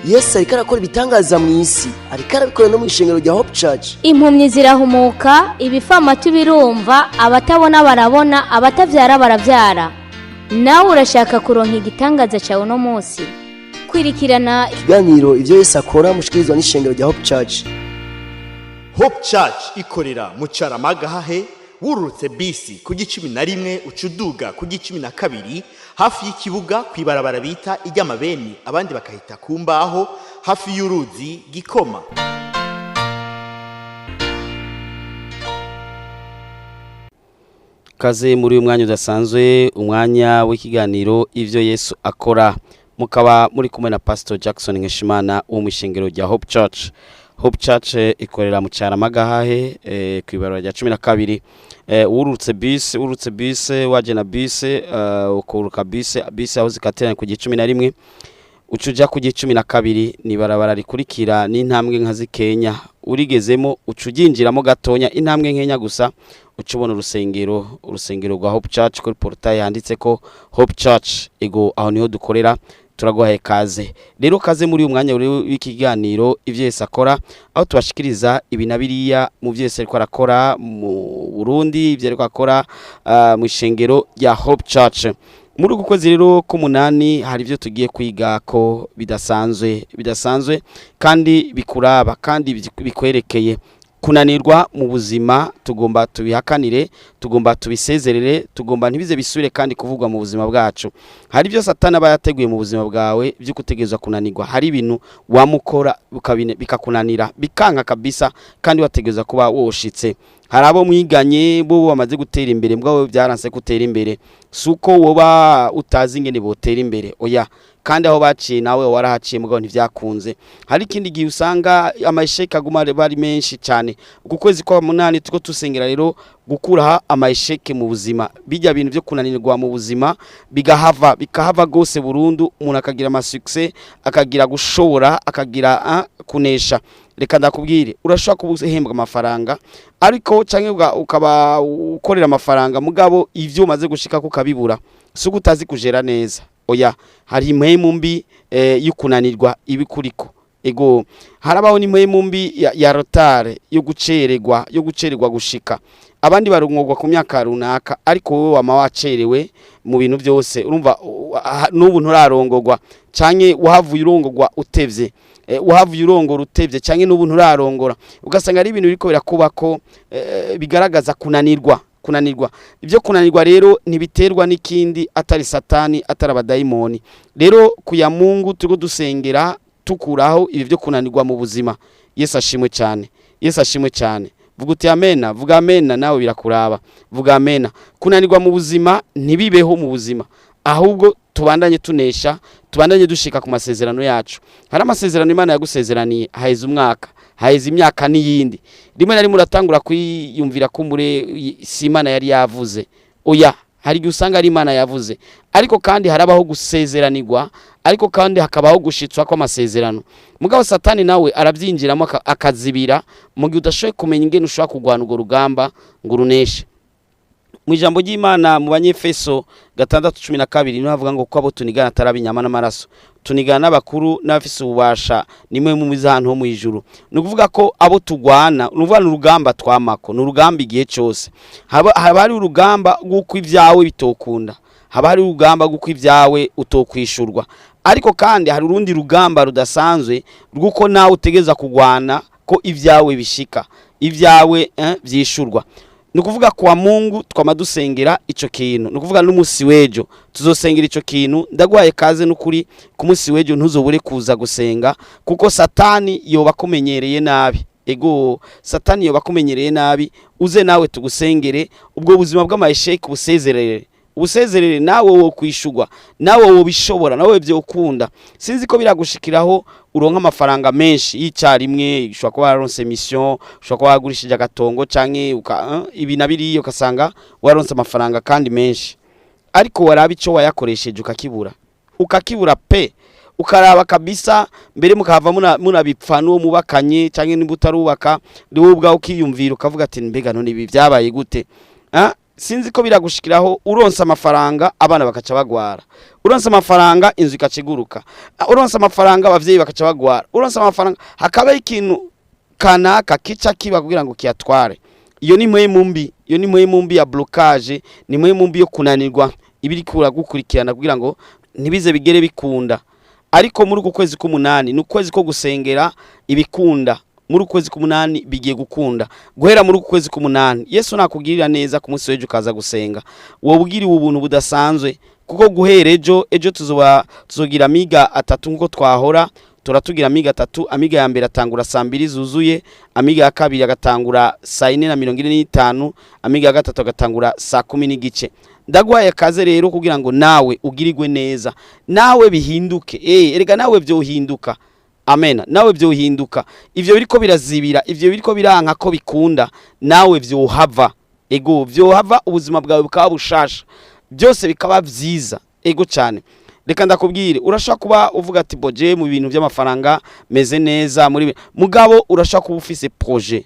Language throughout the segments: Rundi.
Yesu ariko arakora ibitangaza mu isi, ariko arabikora no mu ishengero rya Hope Church. Impumyi zirahumuka, ibifamatu birumva, abatabona barabona, abatavyara baravyara. Nawe urashaka kuronka igitangaza cyawe uno munsi? Kwirikirana ikiganiro Ivyo Yesu Akora mushikirizwa n'ishengero rya Hope Church. Hope Church ikorera mu Caramagahahe. Wururutse bisi ku 11, uca uduga ku 12, hafi y'ikibuga, ku ibarabara bita iry'amabeni, abandi bakahita ku mbaho, hafi y'uruzi Gikoma. Kaze muri uyu mwanya udasanzwe, umwanya w'ikiganiro Ivyo Yesu Akora, mukaba muri kumwe na Pastor Jackson Nkeshimana wo mu ishengero rya Hope Church. Hope Church ikorera mu Caramagahahe, ku ibarabara rya 12. Wurutse bus, waje na bus, ukuruka bus aho zikaterana ku 11, uca uja ku 12, ni barabara rikurikira n'intambwe nka zikenya. Urigezemo, uca uryinjiramo gatonya, intambwe nkenya gusa, uca ubona urusengero rwa Hope Church. Kuri portail handitse ko Hope Church. Ego, aho niho dukorera. Turaguhaye kaze rero, kaze muri uyu mwanya w'ikiganiro Ivyo Yesu Akora, aho tubashikiriza ibi na biriya mu vyo Yesu ariko arakora mu Burundi, ivyo ariko akora mu ishengero rya Hope Church. Muri uku kwezi rero k'umunani hari ibyo tugiye kwiga ko bidasanzwe, bidasanzwe kandi bikuraba kandi bikwerekeye. Kunanirwa mu buzima tugomba tubihakanire, tugomba tubisezerere, tugomba ntibize bisubire kandi kuvugwa mu buzima bwacu. Hari ibyo Satani aba yateguye mu buzima bwawe byo kutegerezwa kunanirwa. Hari ibintu wamukora bikakunanira, bikanka kabisa, kandi wategerezwa kuba woshitse. Hari abo mwiganye bo bamaze gutera imbere, mbwa byaranse gutera imbere. Si uko woba utazi ingene botera imbere, oya, kandi aho baciye nawe warahaciye, mugabo ntivyakunze. Hari ikindi gihe usanga amayesheke aguma bari menshi cyane. Uku kwezi kwa munani tuko tusengera rero gukuraho amayesheke mu buzima, bijya bintu byo kunanirwa mu buzima bigahava, bikahava gose burundu, umuntu akagira amasuccès, akagira gushobora, akagira kunesha. Reka ndakubwire, urashobora kuba uhembwa amafaranga ariko canke ukaba ukorera amafaranga, mugabo ivyo umaze gushika kukabibura. Si uko utazi kujera neza, oya, hari impwemu mbi y'ukunanirwa ibikuriko. Ego, harabaho n'impwemu mbi ya retard, yo gucererwa gushika. Abandi barongorwa ku myaka runaka, ariko wowe wama wacerewe mu bintu byose. Urumva n'ubu nturarongorwa, canke wahavuye urongorwa utevye, wahavuye urongora utevye, canke n'ubu nturarongora. Ugasanga ari ibintu biriko birakubako bigaragaza kunanirwa. Kunanirwa, ibyo kunanirwa rero ntibiterwa n'ikindi atari Satani, atari abadayimoni. Rero kuya Mungu turiko dusengera tukuraho ibi byo kunanirwa mu buzima. Yesu ashimwe cyane, Yesu ashimwe cyane. Vuga uti amena, vuga amena, nawe birakuraba, vuga amena. Kunanirwa mu buzima ntibibeho mu buzima, ahubwo tubandanye tunesha, tubandanye dushika ku masezerano yacu. Hari amasezerano Imana yagusezeraniye, haheze umwaka, haheze imyaka n'iyindi. Rimwe na rimwe uratangura kwiyumvira ko mure si Imana yari yavuze. Oya, hari igihe usanga ari Imana yavuze, ariko kandi harabaho gusezeranirwa, ariko kandi hakabaho gushitswa kw'amasezerano. Mugabo Satani nawe arabyinjiramo akazibira mu gihe udashoboye kumenya ingene ushobora kurwana urwo rugamba ngo uruneshe. Mu ijambo ry'Imana mu Banyefeso 6:12 niho havuga ngo ko abo tunigana atari inyama n'amaraso, tunigana n'abakuru n'abafise ububasha nimwe mu ahantu ho mu ijuru. Ni ukuvuga ko abo tugwana, ni ukuvuga ni urugamba twamako, ni urugamba igihe cyose. Haba hari urugamba rw'uko ibyawe bitokunda, haba hari urugamba rw'uko ibyawe utokwishurwa, ariko kandi hari urundi rugamba rudasanzwe rw'uko nawe utegeza kugwana ko ibyawe bishika, ibyawe vyishurwa. Ni ukuvuga kwa Mungu twama dusengera ico kintu. Ni ukuvuga n'umunsi w'ejo tuzosengera ico kintu. Ndaguhaye kaze n'ukuri, ku munsi w'ejo ntuzobure kuza gusenga, kuko Satani yoba akumenyereye nabi. Ego, Satani yoba akumenyereye nabi. Uze nawe tugusengere, ubwo buzima bw'amayesheke ubusezerere, ubusezerere. Nawe wo kwishurwa, nawe wo bishobora, nawe vyokunda. Sinzi ko biragushikiraho uronka amafaranga menshi y'icyarimwe. Ushobora kuba waronse mission, ushobora kuba wagurishije agatongo canke ibi na biriya, ugasanga waronse amafaranga kandi menshi, ariko waraba ico wayakoresheje ukakibura, ukakibura pe. Ukaraba kabisa mbere mukahava munabipfa n'uwo mubakanye, canke nimba utarubaka, ni wowe ubwawe ukiyumvira ukavuga ati: "Mbega none ibi byabaye gute?" Ah, Sinzi ko biragushikiraho, uronse amafaranga abana bakaca bagwara, uronse amafaranga inzu ikaciguruka, uronse amafaranga abavyeyi bakaca bagwara, uronse amafaranga hakaba ikintu kanaka kica kiba kugira ngo kiyatware. Iyo ni mpwemu mbi, iyo ni mpwemu mbi ya blocage, ni mpwemu mbi yo kunanirwa ibiri gukurikirana kugira ngo ntibize bigere bikunda. Ariko muri uku kwezi k'umunani ni ukwezi ko gusengera ibikunda. Muri uku kwezi k'umunani bigiye gukunda. Guhera muri uku kwezi k'umunani, Yesu nakugirira neza ku munsi w'ejo ukaza gusenga, wowe ugiriwe ubuntu budasanzwe, kuko guhera ejo, ejo tuzoba tuzogira amiga atatu nkuko twahora turatugira amiga atatu. Amiga ya mbere atangura saa 2 zuzuye, amiga ya kabiri agatangura saa 4:45, amiga ya gatatu agatangura saa 10:15. Ndaguhaye akaze rero kugira ngo nawe ugirirwe neza, nawe bihinduke. Erega nawe byohinduka. Amena, nawe byohinduka. Ivyo biriko birazibira, ivyo biriko biranka ko bikunda, nawe vyohava. Ego, vyohava, ubuzima bwawe bukaba bushasha, byose bikaba vyiza. Ego cyane. Reka ndakubwire, urashobora kuba uvuga ati boje mu bintu by'amafaranga meze neza muri mugabo, urashobora kuba ufise projet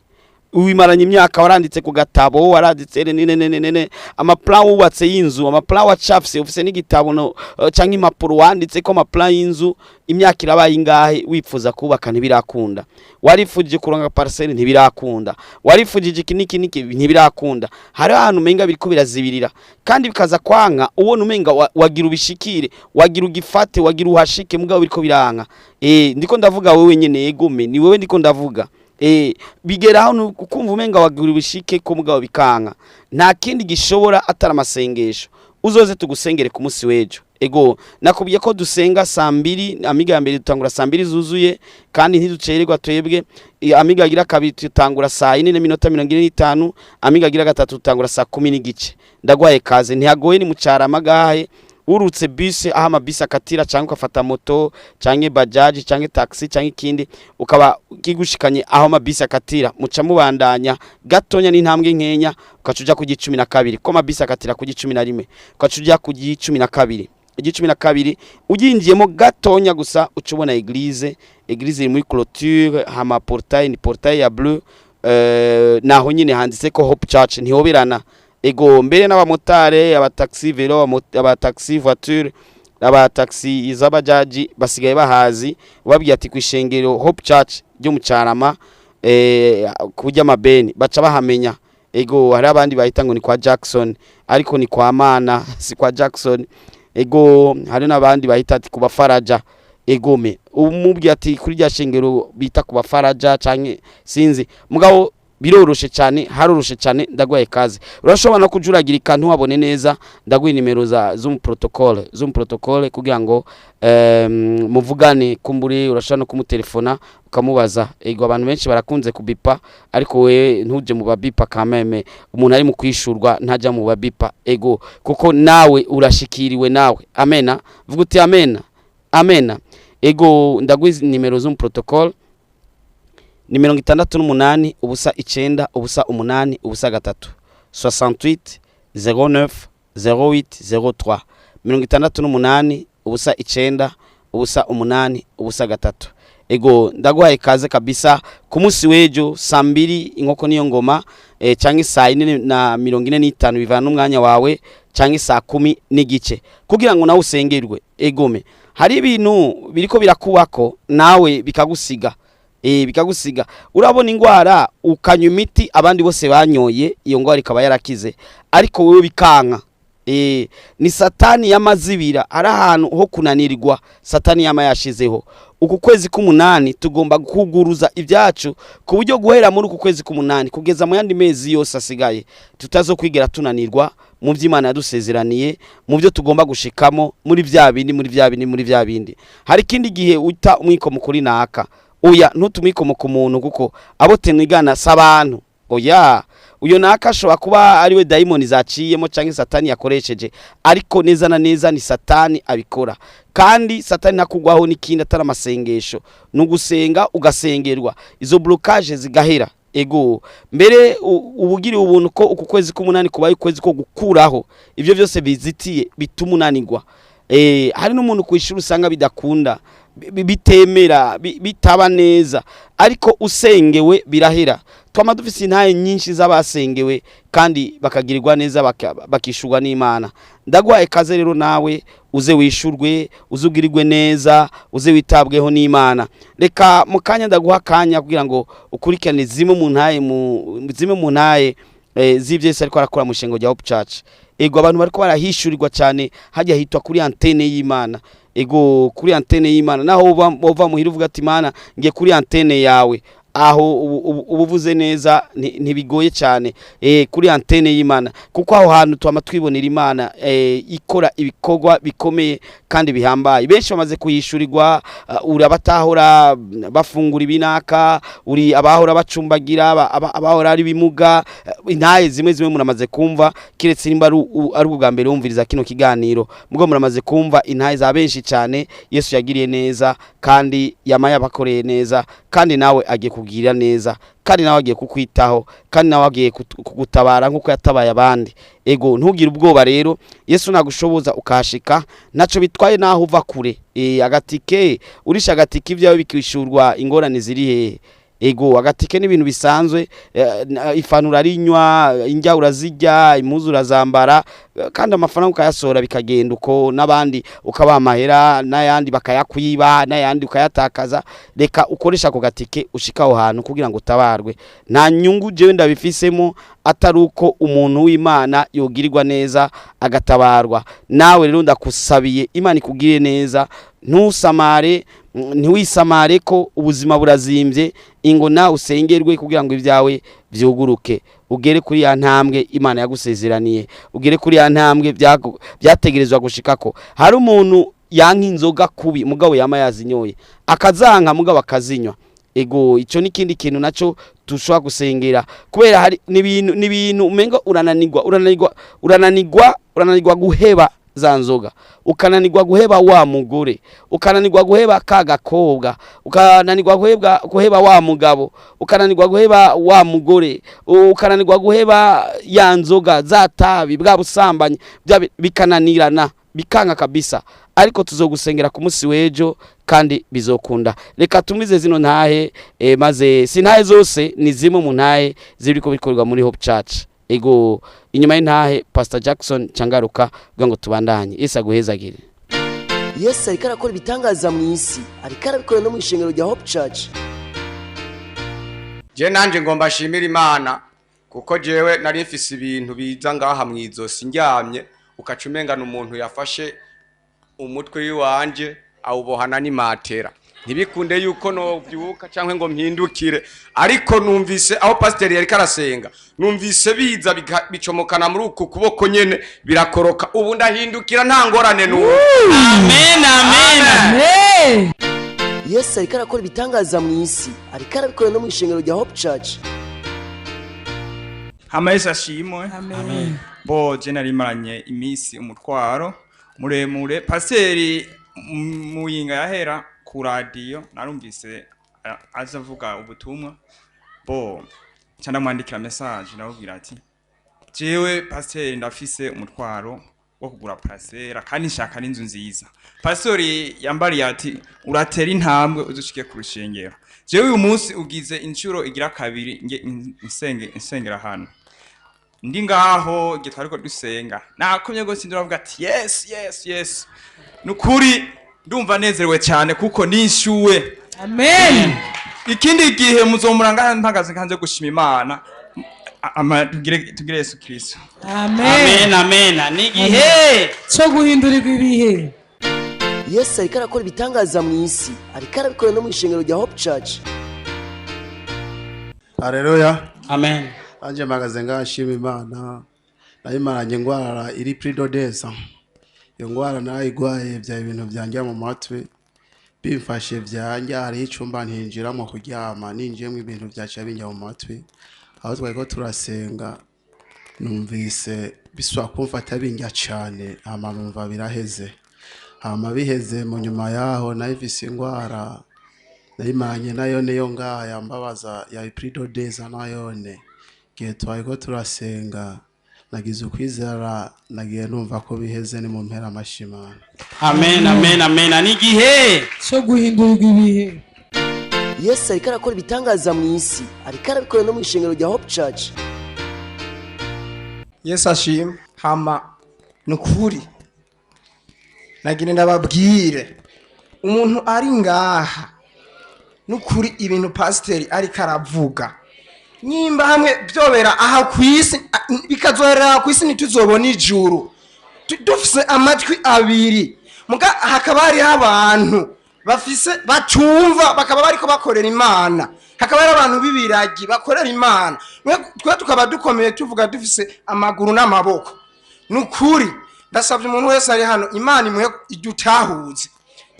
ubimaranye imyaka, waranditse ku gatabo, waranditse ne ne ne ne ne amaplan wubatse y'inzu, amaplan wacafse, ufise n'igitabo no canke impapuro wanditse ko amaplan y'inzu. Imyaka irabaye ingahe wipfuza kubaka, ntibirakunda. Warifujije kuronka parcelle, ntibirakunda. Warifujije iki niki niki, ntibirakunda. Hari ahantu umenga biriko birazibirira kandi bikaza kwanka, ubona umenga wagira ubishikire, wagira ugifate, wagira uhashike, mugabo biriko biranka. Ndiko ndavuga wewe nyene. Egome, ni wewe ndiko ndavuga. Bigeraho ukumva umenga wagira ubishike ko mugabo bikanka. Nta kindi gishobora atari amasengesho. Uzoze tugusengere ku munsi w'ejo. Ego, nakubwiye ko dusenga saa 2. Amiga ya mbere dutangura saa 2 zuzuye kandi ntiducererwa twebwe. Amiga agira kabiri dutangura saa 4:45, amiga agira gatatu dutangura saa 10:15. Ndagwaye kaze, ntihagoye, ni mucarama gahe. Urutse bisi aho amabisi akatira, cyangwa ugafata moto cyangwa bajaji cyangwa taxi cyangwa ikindi, ukaba kigushikanye aho amabisi akatira, muca mubandanya gatonya n'intambwe nkenya, ukaca uja ku 12, ko amabisi akatira ku 11, ukaca uja ku 12. 12 uginjiyemo gatonya gusa uca ubona église. Église iri muri clôture, hama portail ni portail ya bleu. Naho nyine handitse ko Hope Church, ntihoberana. Ego, mbere n'abamotare, abataxi vélo, abataxi voiture, abataxi z'abajaji basigaye bahazi. Babwiye ati kwishengero Hope Church ryo mu Carama, kurya amabeni, baca bahamenya. Ego, hari abandi bahita ngo ni kwa Jackson, ariko ni kwa Mana, si kwa Jackson. Ego, hari n'abandi bahita ati kubafaraja. Egome, umubwiye ati kuri rya shengero bita kubafaraja canke sinzi, mugabo biroroshe cyane, haroroshe cyane. Ndagwaye kaze. Urashobora no kujuragirika ntuhabone neza, ndaguha nimero za zoom protocol, zoom protocol, kugira ngo muvugane. Kumbure urashobora no kumutelefona ukamubaza. Ego, abantu benshi barakunze kubipa, ariko we ntuje mu babipa kameme. Umuntu ari mu kwishurwa ntajya mu babipa. Ego, kuko nawe urashikiriwe nawe. Amena, vuga uti amena, amena. Ego, ndaguha nimero zoom protocol ni 68 0 9 0 8 0 3, 68 09 08 03, 68 0 9 0 8 0 3. Ego, ndaguhaye kaze kabisa ku munsi w'ejo saa 2, inkoko niyo ngoma, canke saa 4:45, bivana n'umwanya wawe, canke saa 10:15, kugira ngo nawe usengerwe. Egome, hari ibintu biriko birakubako nawe bikagusiga, bikagusiga. Urabona ingwara, ukanywa imiti abandi bose banyoye, iyo ngwara ikaba yarakize, ariko wewe bikanka. Ni satani y'amazibira, ari ahantu ho kunanirwa satani yama yashizeho. Uku kwezi k'umunani tugomba kuguruza ibyacu ku buryo guhera muri uku kwezi k'umunani kugeza mu yandi mezi yose asigaye tutazokwigera tunanirwa mu by'Imana yadusezeraniye, mu byo tugomba gushikamo, muri bya bindi, muri bya bindi, muri bya bindi. Hari ikindi gihe uta umwikomo kuri naka. Oya, ntutumwikomo ku muntu, kuko abo tenigana si abantu. Oya, uyo naka ashobora kuba ariwe dayimoni zaciyemo cyangwa satani yakoresheje, ariko neza na neza ni satani abikora. Kandi satani ntakugwaho n'ikindi atari amasengesho, ni ugusenga ugasengerwa, izo blocage zigahera. Ego, mbere ubugiriwe ubuntu ko uku kwezi k'umunani kubaye ukwezi ko gukuraho ibyo byose bizitiye bituma unanirwa. Hari n'umuntu kwishura usanga bidakunda, bitemera, bitaba neza, ariko usengewe birahera. Twama dufise intahe nyinshi z'abasengewe kandi bakagirirwa neza, bakishurwa n'Imana. Ndaguhaye kaze rero nawe uze wishurwe, uze ugirirwe neza, uze witabweho n'Imana. Reka mu kanya ndaguha akanya kugira ngo ukurikirane zimwe mu ntahe z'ibyo Yesu ariko arakora mu shengo rya Hope Church. Ego, abantu bariko barahishurirwa cyane hajya hitwa kuri antene y'Imana. Ego, kuri antene y'Imana, naho uva muhira uvuga ati: "Imana, ngiye kuri antene yawe", aho ubuvuze neza, ntibigoye cyane, kuri antene y'Imana, kuko aho hantu twama twibonera Imana ikora ibikorwa bikomeye kandi bihambaye. Benshi bamaze kuyishurirwa. Uri abatahora bafungura ibinaka, uri abahora bacumbagira, abahora ari bimuga. Intahe zimwe zimwe muramaze kumva, kiretse nimba ari ubwa mbere wumviriza kino kiganiro, mugo muramaze kumva intahe za benshi cyane Yesu yagiriye neza, kandi yama yabakoreye neza, kandi nawe agiye kugirira neza, kandi nawe agiye kukwitaho, kandi nawe agiye kugutabara nk'uko yatabaye abandi. Ego, ntugire ubwoba rero, Yesu nagushoboza ukahashika, ntaco bitwaye naho uva kure. Agatike urisha agatike, ibyawe bikishurwa, ingorane ziri hehe? Ego, agatike n'ibintu bisanzwe. Ifanu urarinywa, indya urazirya, impuzu urazambara, kandi amafaranga ukayasohora bikagenda uko, n'abandi ukabaha amahera, n'ayandi bakayakwiba, n'ayandi ukayatakaza. Reka ukoresha ako gatike ushika aho hantu kugira ngo utabarwe. Nta nyungu jewe ndabifisemo atari uko umuntu w'Imana yogirirwa neza agatabarwa. Nawe rero ndakusabiye Imana ikugirire neza, ntusamare, ntiwisamare ko ubuzima burazimbye. Ingo nawe usengerwe kugira ngo ibyawe vyuguruke, ugere kuri ya ntambwe Imana yagusezeraniye, ugere kuri ya ntambwe byategerezwa gushikako. Hari umuntu yanka inzoga kubi, mugabo yama yazinyoye, akazanka mugabo akazinywa. Ego, ico ni ikindi kintu naco dushobora gusengera, kubera hari n'ibintu umenga urananirwa, urananirwa, urananirwa, urananirwa guheba za nzoga, ukananirwa guheba wa mugore, ukananirwa guheba ka gakobwa, ukananirwa guheba wa mugabo, ukananirwa guheba wa mugore, ukananirwa guheba ya nzoga, za tabi, bwa busambanyi, bikananirana, bikanga kabisa. Ariko tuzogusengera ku munsi w'ejo kandi bizokunda. Reka tumize zino ntahe, maze si ntahe zose, ni zimwe mu ntahe ziriko bikorwa muri Hope Church. Ego, inyuma y'intahe Pastor Jackson Changaruka kugira ngo tubandanye. Yesu aguhezagire. Yesu ariko arakora ibitangaza mu isi, ariko arabikora no mu ishengero rya Hope Church. Je nanje ngomba nshimira Imana, kuko jewe nari mfise ibintu biza ngaha mw'izosi ndyamye, ukaca umengana umuntu yafashe umutwe w'iwanje awubohana n'imatera, ntibikunde yuko novyuka canke ngo mpindukire. Ariko numvise aho pasiteri yariko arasenga, numvise biza bicomokana muri uku kuboko nyene, birakoroka. Ubu ndahindukira nta ngorane n'ubu. Amen, amen. Yesu ariko arakora ibitangaza mu isi, ariko arabikora no mu ishengero rya Hope Church. Hama Yesu ashimwe. Bo je nari maranye iminsi umutwaro muremure. Pasiteri muyinga yahera ku radiyo, narumvise aza avuga ubutumwa. Bo nca ndamwandikira message, ndamubwira ati: "Jewe pasiteri, ndafise umutwaro wo kugura parcelle kandi nshaka n'inzu nziza." Pasiteri yambariye ati: "Uratera intambwe uzushike ku rushengero." Jewe uyu munsi ugize inshuro igira kabiri nge nsenge nsengera hano. Ndi ngaho igihe twariko dusenga, nakomye gose, nduravuga ati: "Yes, yes, yes!" Nukuri ndumva nezerewe cyane kuko nishyuwe. Amen. Ikindi gihe muzomura ngaha mpagaze kanze gushima Imana. Ama tugire Yesu Kristo. Amen. Amen, amen, ni igihe cyo guhindurirwa ibihe. Yesu ariko arakora ibitangaza mu isi, ariko arabikora no mu ishengero rya Hope Church. Haleluya. Amen. Anje mpagaze ngaha nshima Imana. Nayimaranye ingwara iri plus de 2 ans. Iyo ngwara narayigwaye, bya ibintu byanjya mu matwi, bimfashe byanjya. Hariho icumba ntinjiramo kuryama, ninjiyemo ibintu byaca binjya mu matwi. Aho twari ko turasenga, numvise biswa kumfata binjya cane, hama numva biraheze. Hama biheze, mu nyuma yaho nayifise ingwara nayimaranye nayo, niyo ngaha yambabaza, ya plus de 2 ans nayone. Igihe twari ko turasenga Nagize ukwizera, nagiye numva ko biheze. Ni mu mpera amashimana. Amen, amen, amen. Ni igihe cyo guhindurirwa ibihe. Yesu ariko arakora ibitangaza mu isi, ariko arabikora no mu ishengero rya Hope Church. Yesu ashimwe. Hama ni ukuri, nagira ndababwire umuntu ari ngaha, nukuri ibintu pasiteri ariko aravuga, nyimba hamwe byobera aha ku isi, bikazoherera ku isi, ntituzobona ijuru. Dufise amatwi abiri, muga hakaba hariho abantu bafise batumva, bakaba bariko bakorera Imana, hakaba hari abantu b'ibiragi bakorera Imana. Twe tukaba dukomeye, tuvuga, dufise amaguru n'amaboko. Nukuri ndasabye umuntu wese ari hano, Imana imuhe idutahuze.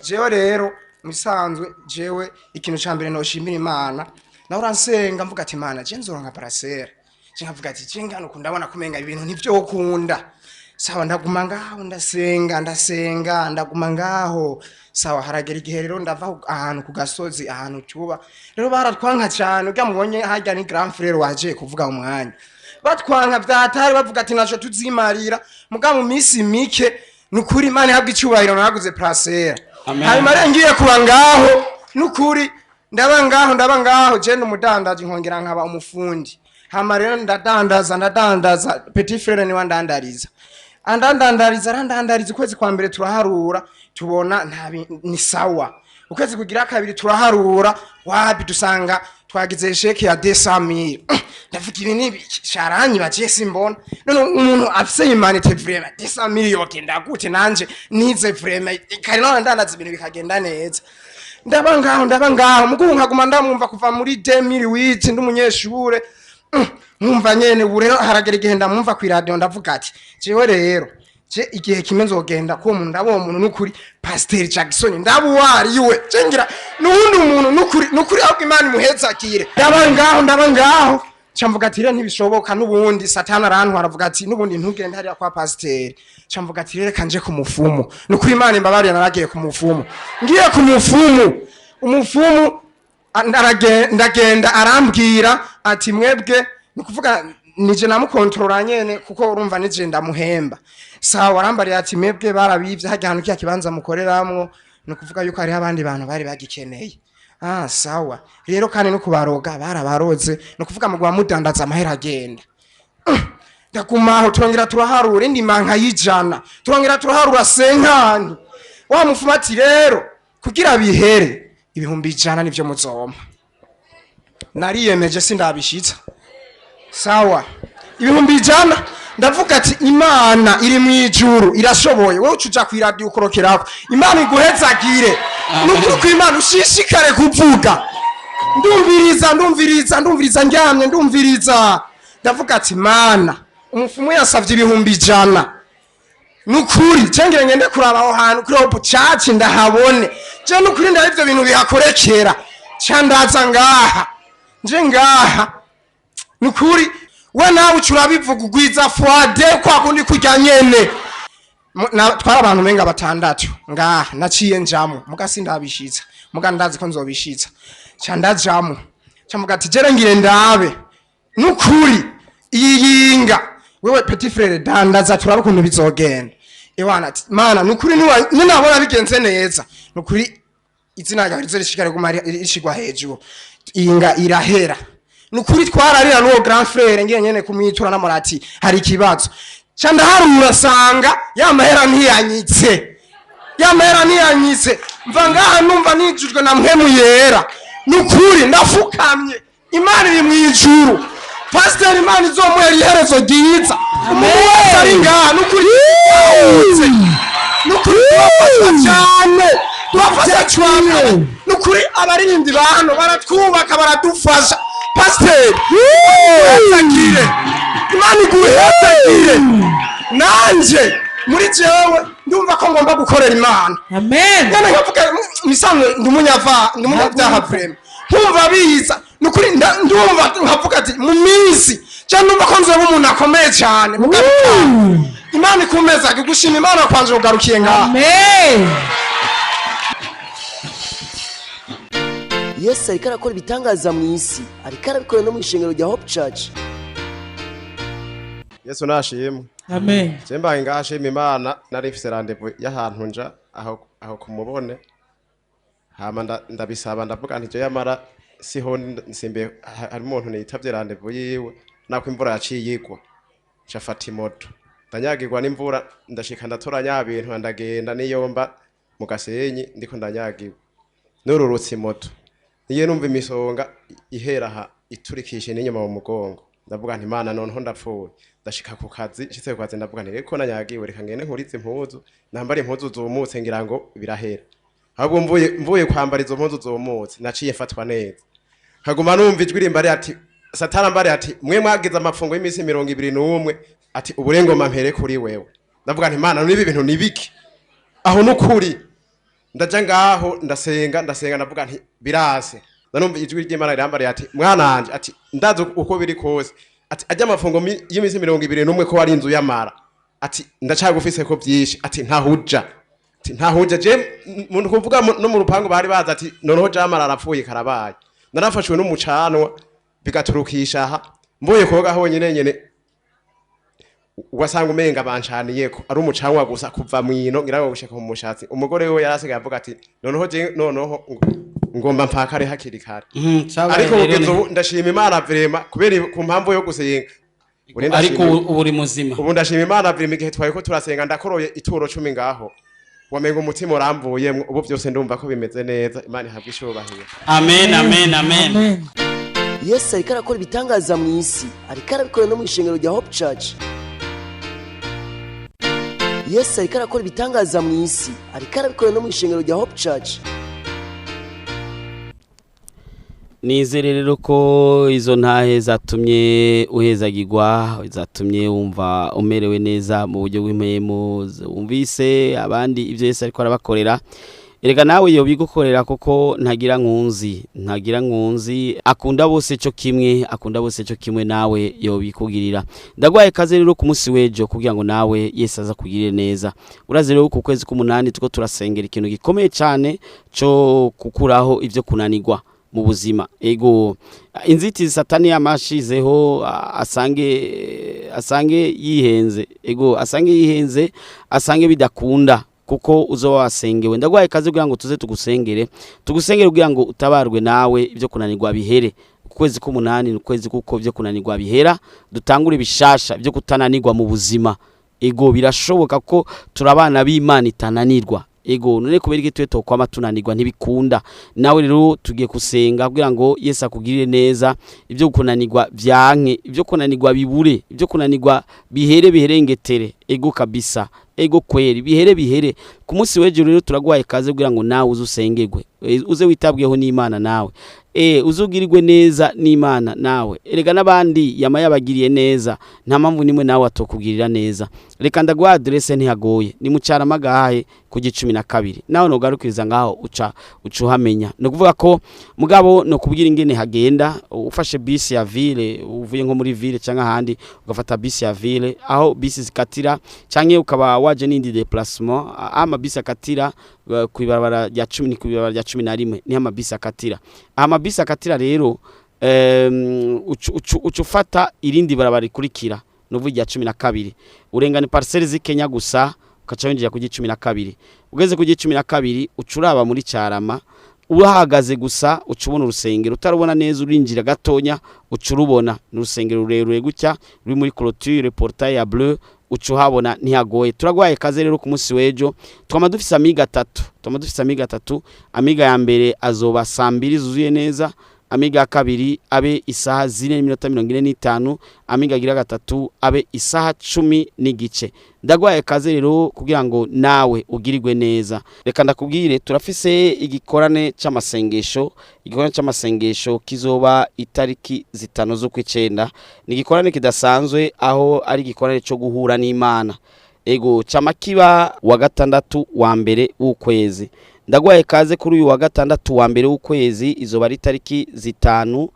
Jewe rero musanzwe, jewe ikintu ca mbere noshimira Imana, nawe uransenga mvuga ati: "Imana, je nzoronka parcelle." Je nkavuga ati: "Je ngano ndabona kumenga ibintu ntivyo kunda." Sawa, ndaguma ngaho, ndasenga, ndasenga, ndaguma ngaho. Sawa, haragera igihe rero ndava ahantu ku gasozi, ahantu tuba rero baratwanka cyane. Urya mubonye harya ni grand frère waje kuvuga umwanya, batwanka vyatari, bavuga ati naco tuzimarira. Muga mu minsi mike, nukuri Imana ihabwa icyubahiro, naraguze parcelle. Amen. Hanyuma rero ngiye kuba ngaho, nukuri ndaba ngaho, ndaba ngaho. Je n'umudandaji, nkongera nkaba umufundi. Hama rero ndadandaza, ndadandaza, petit frère niwe andandariza, andandandariza, arandandariza. Ukwezi kwa mbere turaharura, tubona nta ni sawa. Ukwezi kugira kabiri turaharura, wapi, dusanga twagize échec ya 200,000. Ndavuga ibi ni ibiki? Sharanyi baciye simbona. None umuntu afise humanité, vraiment 200,000 yogenda gute? Nanje nize vraiment kare, none ndandaza ibintu bikagenda neza. Ndaba ngaho, ndaba ngaho, mugubu nkaguma ndamwumva kuva muri 2008, ndi umunyeshure. Nkumva nyene. Ubu rero haragera igihe ndamwumva ku radio, ndavuga ati jewe rero, je igihe kimwe nzogenda kuwo muntu, ndaba uwo muntu. Nukuri Pasteur Jackson ndaba uwariwe, je ngira nuwundi muntu. Nukuri, nukuri, ahubwo Imana imuhezagire. Ndaba ngaho, ndaba ngaho, ca mvuga ati rero ntibishoboka, n'ubundi Satani arantwara, avuga ati n'ubundi ntugende hariya kwa pasiteri. Ca mvuga ati rero reka nje ku mufumu. Nukuri Imana imbabariye, naragiye ku mufumu. Ngiye ku mufumu, umufumu ndagenda, arambwira ati mwebwe, ni kuvuga nije namukontorora nyene, kuko urumva nije ndamuhemba. Sawa, arambariye ati mwebwe barabivye harya hantu, kiya kibanza mukoreramwo, ni ukuvuga yuko hariho abandi bantu bari bagikeneye. Ah, sawa rero, kandi no kubaroga barabaroze, ni ukuvuga muguma mudandaza amahera agenda. Ndagumaho, turongera turaharura indi manka y'ijana, turongera turaharura 50. Wa mufuma ati rero kugira bihere, 100,000 nivyo muzoma. Nariyemeje, sindabishitsa. Sawa, 100,000. Ndavuga ati Imana iri mu ijuru irashoboye. Wowe uca uja kw'iradiyo ukorokerako. Imana iguhezagire, nukuri ko Imana ushishikare kuvuga. Ndumviriza, ndumviriza, ndumviriza, ndyamye ndumviriza. Ndavuga ati Mana, umufumu yasavye 100,000, nukuri cengere ngende kuraba aho hantu kuri Hope Church, ndahabone. Je nukuri ndaba ivyo bintu bihakorekera. Ca ndaza ngaha, nje ngaha, nukuri we nawe uca urabivuga, ugwiza fwade kwa kundi kurya nyene. Twari abantu menga batandatu ngaha. Naciye njamo, muga sindabishitsa, muga ndazi ko nzobishitsa. Ca ndajamo, ca muga ati jere ngire ndabe nukuri iyi yinga. Wewe petit frère, dandaza turabe ukuntu bizogenda. Ewana ati Mana, nukuri ninabona bigenze neza, nukuri izina ryawe rize rishikare guma rishigwa hejuru. Inga irahera, nukuri twararira n'uwo grand frère. Ngiye nyene kumwitura namurati hari ikibazo. Ca ndaharura, sanga ya mahera ntiyanyitse, ya mahera ntiyanyitse. Mva ngaha numva nijujwe na Mpwemu Yera. Nukuri ndafukamye, Imana iri mu ijuru. Pasiteri, Imana izomuhera iherezo ryiza. Umuntu wese ari ngaha, nukuri nukuri turafashwa cyane, turafasha cyane. Nukuri abaririmbyi ba hano baratwubaka, baradufasha. Pasiteri, iguhezagire, Imana iguhezagire. Nanje muri jewe ndumva ko ngomba gukorera Imana. Amen. Nyene nkavuga misanzwe ndi umunyava, ndi umunyabyaha vraiment, nkumva biza. Nukuri ndumva nkavuga ati mu minsi cyangwa ndumva ko nzoba umuntu akomeye cyane. Imana ikumeza gushima Imana kwanje kugarukiye ngaha. Amen. Yesu ariko arakora ibitangaza mu isi, ariko arabikora no mu ishengero rya Hope Church. Yesu nashimwe. Amen. Je mbaye ngashima Imana, nari mfise rendez-vous y'ahantu nja aho kumubone. Hama ndabisaba, ndavuga nti je yamara siho nsimbe, hari umuntu nitavye rendez-vous yiwe, nako imvura yaciye igwa. Nca fata imoto. Ndanyagirwa n'imvura, ndashika ndatora nya bintu, ndagenda niyomba mu Gasenyi ndiko ndanyagirwa. Nururutse imoto. Niyo numva imisonga ihera aha iturikishe n'inyuma mu mugongo. Ndavuga nti Imana, noneho ndapfuye. Ndashika ku kazi, nshitse ku kazi ndavuga nti reko nanyagiwe, reka ngende nkurize impuzu, nambara impuzu zumutse ngira ngo birahera. Ahubwo mvuye kwambara izo mpuzu zumutse, naciye mfatwa neza. Nkaguma numva ijwi rimbare ati Satana mbare ati mwe mwagize amafungo y'imisi 21, ati uburengoma mpere kuri wewe. Ndavuga nti Imana, none ibi bintu ni biki? Aho nukuri. Ndaja ngaho ndasenga, ndasenga, ndavuga nti birase. Ndanumva ijwi ry'Imana rirambariye ati mwana wanje, ati ndazi uko biri kose, ati ajya amafungo y'imisi 21 ko ari inzu y'amara, ati ndacagufise ko byinshi, ati ntahuja, ati ntahuja. Je muntu kuvuga no mu rupangu bari bazi ati noneho jamara arapfuye karabaye. Narafashwe n'umucanwa bigaturukisha aha mvuye koga honyine nyene, ugasanga umenga banshaniyeko ari umucanwa gusa kuva mwino ngira ngo gushika mu mushatsi. Umugore we yarasigaye avuga ati noneho je noneho ngomba mpakare hakiri kare. Cabaye Ariko rero kugeza ubu ndashima Imana vraiment kubera ku mpamvu yo gusenga. Ubu ndashima Ariko ubu uri muzima. Ubu ndashima Imana vraiment, igihe twari ko turasenga ndakoroye ituro 10 ngaho, wamenga umutima urambuyemwo. Ubu byose ndumva ko bimeze neza. Imana ihabwe icubahiro. Amen, amen, amen. Yesu ariko arakora ibitangaza mu isi, ariko arabikora no mu ishengero rya Hope Church. Yesu ariko arakora ibitangaza mu isi, ariko arabikora no mu ishengero rya Hope Church. Nizere rero ko izo ntahe zatumye uhezagirwa, zatumye wumva umerewe neza mu buryo bw'impemu, wumvise abandi ibyo Yesu ariko arabakorera. Erega nawe yobigukorera, kuko ntagira nkunzi, ntagira nkunzi, akunda bose cyo kimwe, akunda bose cyo kimwe, nawe yobikugirira. Ndagwaye kaze rero ku munsi w'ejo kugira ngo nawe Yesu aza kugirire neza. Urazi rero ku kwezi k'umunani tuko turasengera ikintu gikomeye cyane cyo gukuraho ivyo kunanirwa mu buzima. Ego, inzitizi Satani yamashizeho, asange yihenze. Ego, asange yihenze, asange bidakunda, kuko uzoba wasengewe. Ndagwaye kaze kugira ngo tuze tugusengere, tugusengere kugira ngo utabarwe nawe ibyo kunanirwa bihere. Ukwezi k'umunani ni ukwezi kuko ibyo kunanirwa bihera, dutangure bishasha byo kutananirwa mu buzima. Ego, birashoboka ko turabana b'Imana itananirwa. Ego, none kubera iki twe tokwama tunanirwa? Ntibikunda. Nawe rero tugiye gusenga kugira ngo Yesu akugirire neza, ibyo kunanirwa vyanke, ibyo kunanirwa bibure, ibyo kunanirwa bihere, biherengetere. Ego kabisa, ego kweri, bihere bihere. Ku munsi w'ejo rero turagwaye kaze kugira ngo nawe uze usengerwe, uze witabweho n'Imana nawe, uzugirirwe neza n'Imana nawe. Erega n'abandi yama yabagiriye neza, nta mpamvu nimwe nawe atokugirira neza. Reka ndaguha adresse, ntihagoye, ni mu Caramagahahe ku 12. Nawe nogarukiriza ngaho uca uhamenya. Ni ukuvuga ko mugabo no kubwira ingene hagenda, ufashe bisi ya ville, uvuye nko muri ville cyangwa ahandi ugafata bisi ya ville aho bisi zikatira, cyangwa ukaba waje n'indi déplacement, ama bisi akatira ku ibarabara rya 10, ni ku ibarabara rya 11 niho amabisi akatira. Amabisi akatira rero, uca ufata irindi barabara rikurikira, nuvuga irya 12, urengana parcelles z'Ikenya gusa, ukaca winjira ku 12. Ugeze ku 12 uca uraba muri Carama, uhagaze gusa uca ubona urusengero. Utarubona neza urinjira gatonya uca urubona, ni urusengero rurerure gutya ruri muri clôture, portail ya bleu, uca uhabona, ntihagoye. Turagwaye kaze rero ku munsi w'ejo. Twama dufise amiga atatu, twama dufise amiga atatu. Amiga ya mbere azoba saa 2 zuzuye neza, amiga ya kabiri abe isaha 4:45, amiga agira gatatu abe isaha 10:15. Ndagwaye kaze rero kugira ngo nawe ugirirwe neza. Reka ndakubwire, turafise igikorane c'amasengesho. Igikorane c'amasengesho kizoba itariki 5 z'ukwicenda. Ni igikorane kidasanzwe, aho ari igikorane co guhura n'Imana. Ego, cama kiba wa gatandatu wa mbere w'ukwezi. Ndagwaye kaze kuri uyu wa gatandatu wa mbere w'ukwezi, izoba ari itariki 5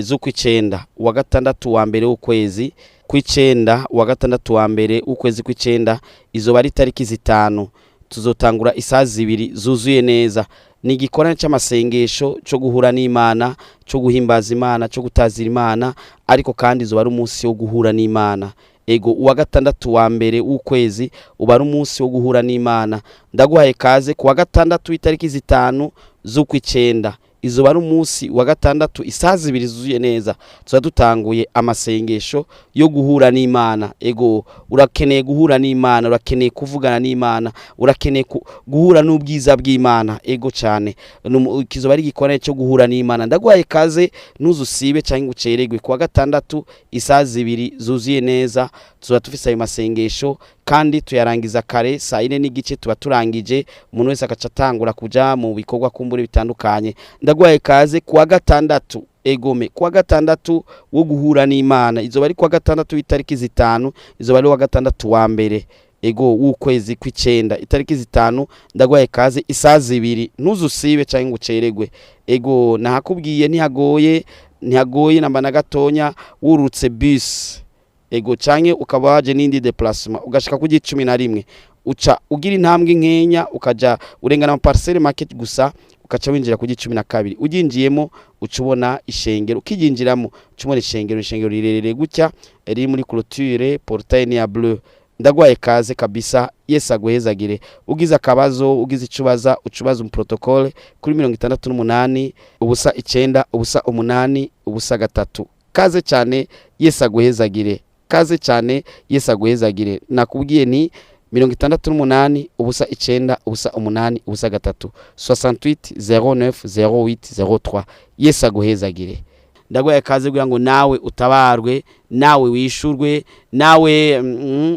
z'ukwicenda, wa gatandatu wa mbere w'ukwezi kw'icenda, wa gatandatu wa mbere w'ukwezi kw'icenda, izoba ari itariki 5. Tuzotangura isaha 2 zuzuye neza. Ni igikorane c'amasengesho co guhura n'Imana, co guhimbaza Imana, co gutazira Imana, ariko kandi izoba ari umunsi wo guhura n'Imana. Ego, uwa gatandatu wa mbere w'ukwezi uba ari umunsi wo guhura n'Imana. Ndaguhaye kaze ku wa gatandatu w'itariki 5 z'ukwicenda. Izuba ari umunsi wa gatandatu isaha 2 zuzuye neza, tuba dutanguye amasengesho yo guhura n'Imana. Ego, urakeneye guhura n'Imana, urakeneye kuvugana n'Imana, urakeneye guhura n'ubwiza bw'Imana. Ego cyane, kizoba ari igikorane cyo guhura n'Imana. Ndaguhaye kaze, ntuzusibe cyangwa uceregwe. Ku wa gatandatu isaha 2 zuzuye neza tuba tufise ayo masengesho, kandi tuyarangiza kare saa 4:15 tuba turangije, umuntu wese agaca atangura kuja mu bikorwa kumbure bitandukanye. Ndaguhaye kaze kuwa gatandatu, egome, kuwa gatandatu wo guhura n'Imana. Izoba ari kuwa gatandatu w'itariki 5, izoba ari wa gatandatu wa mbere, ego, w'ukwezi kw'icenda, itariki 5. Ndaguhaye kaze isaha 2, ntuzusibe cyangwa uceregwe. Ego, nahakubwiye ntihagoye, ntihagoye namba na gatonya. Wurutse bus, ego, canke ukaba waje n'indi déplacement, ugashika ku 11, uca ugira intambwe nkenya, ukaja urengana mu parcelle market gusa, ukaca winjira ku 12. Uginjiyemo uca ubona ishengero, ukijinjiramo uca ubona ishengero, ishengero rirerere gutya riri muri clôture, portail ni ya bleu. Ndagwaye kaze kabisa, Yesu aguhezagire. Ugize akabazo, ugize icubaza, ucubaza mu protocole kuri 68 0 9 0 8 0 3. Kaze cyane, Yesu aguhezagire. Kaze cyane, Yesu aguhezagire. Nakubwiye ni 68 0 9 0 8 0 3, 68 09 08 03. Yesu aguhezagire. Ndaguhaye kaze kugira ngo nawe utabarwe, nawe wishurwe, nawe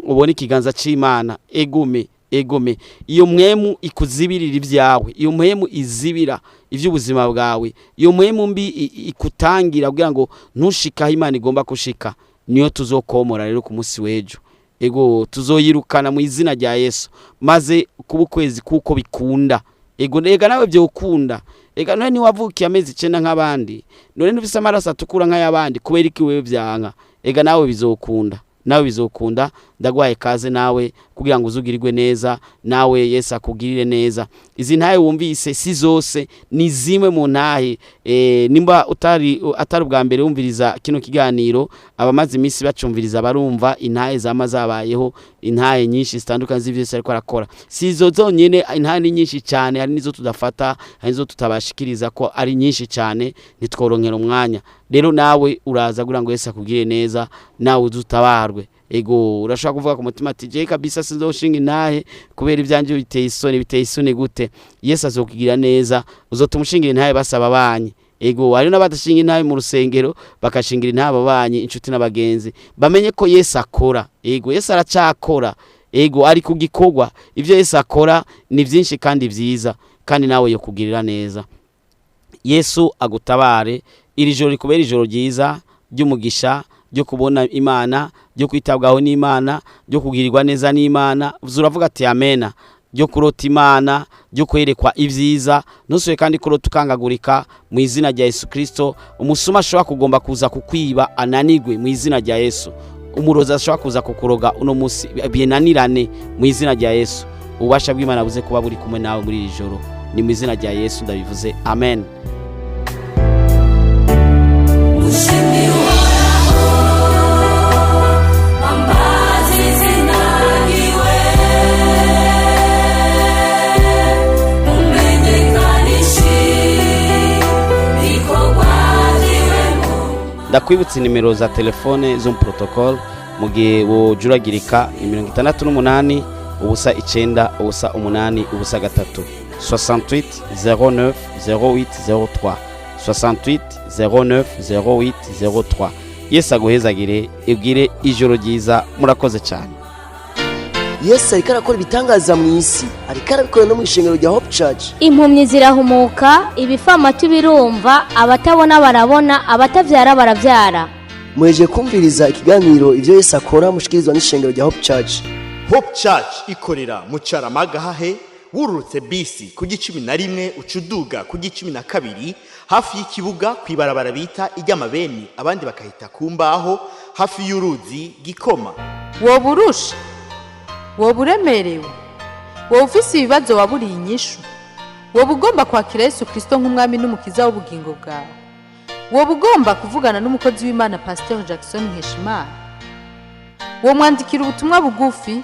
ubone ikiganza c'Imana. Egume, egome, iyo mwemu ikuzibirira ibyawe, iyo mwemu izibira iby'ubuzima bwawe, iyo mwemu mbi ikutangira kugira ngo ntushike aho Imana igomba kushika, niyo tuzokomora rero ku munsi w'ejo. Ego, tuzoyirukana mu izina rya Yesu, maze kuba ukwezi kuko bikunda. Ego, ega nawe byokunda. Ega none niwavukiye amezi 9 nk'abandi, none ntufise amaraso atukura nk'ayabandi, kubera iki wewe vyanka? Ega nawe bizokunda, nawe bizokunda. Ndagwaye kaze nawe kugira ngo uzugirirwe neza, nawe Yesu akugirire neza. Izi ntahe wumvise si zose, ni zimwe mu ntahe. Nimba utari atari ubwa mbere wumviriza kino kiganiro, abamaze iminsi bacumviriza barumva intahe zama zabayeho, intahe nyinshi zitandukanye z'ivyo Yesu ariko arakora. Si izo zonyene, intahe ni nyinshi cyane, hari nizo tudafata, hari nizo tutabashikiriza ko ari nyinshi cyane, ntitworonkera umwanya. Rero nawe uraza kugira ngo Yesu akugirire neza, nawe uzutabarwe. Ego, urashobora kuvuga ku mutima ati je kabisa sinzoshinga intahe kubera ivyanje biteye isoni. Biteye isoni gute? Yesu azokugira neza, uzotuma ushingira intahe basaba abanyi. Ego, hari n'abadashinga intahe mu rusengero, bakashingira intahe ababanyi, inshuti n'abagenzi, bamenye ko Yesu akora. Ego, Yesu aracakora. Ego, ari ku gikorwa. Ivyo Yesu akora ni vyinshi kandi vyiza, kandi nawe yokugirira neza. Yesu agutabare. Iri joro rikubera ijoro ryiza ry'umugisha, ryo kubona Imana, ryo kwitabwaho n'Imana, ryo kugirirwa neza n'Imana. Uravuga ati amena. Ryo kurota Imana, ryo kwerekwa ibyiza, ntusuye kandi kurota ukangagurika mu izina rya Yesu Kristo. Umusuma ashobora kugomba kuza kukwiba ananigwe mu izina rya Yesu. Umurozi ashobora kuza kukuroga uno munsi binanirane mu izina rya Yesu. Ububasha bw'Imana buze kuba buri kumwe nawe muri iri joro. Ni mu izina rya Yesu ndabivuze, amen. Ndakwibutsa nimero za telefone zo mu protocole mu gihe wojuragirika ni 68 0 9 0 8 0 3, 68 09 08 03, 68 09 08 03. Yesu aguhezagire, ibwire ijoro ryiza. Murakoze cyane. Yesu ariko arakora ibitangaza mu isi, ariko arabikora no mu ishengero rya Hope Church. Impumyi zirahumuka, ibifamatu birumva, abatabona barabona, abatavyara baravyara. Muhejeje kumviriza ikiganiro ivyo Yesu akora mushikirizwa n'ishengero rya Hope Church. Hope Church ikorera mu Carama-Gahahe, wururutse bisi ku 11 uca uduga ku 12, hafi y'ikibuga kw'ibarabara bita iry'amabeni, abandi bakahita ku mbaho, hafi y'uruzi Gikoma. Woba urusha, woba uremerewe, woba ufise ibibazo waburiye inyishu, woba ugomba kwakira Yesu Kristo nk'umwami n'umukiza w'ubugingo bwawe, woba ugomba kuvugana n'umukozi w'Imana Pasteur Jackson Nkeshimana, Uwo mwandikira ubutumwa bugufi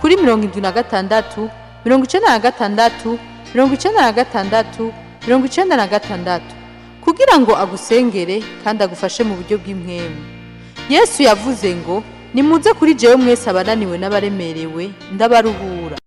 kuri 76 96 96 96 kugira ngo agusengere kandi agufashe mu buryo bw'impwemu. Yesu yavuze ngo: "Nimuze kuri jewe mwese abananiwe n'abaremerewe, ndabaruhura."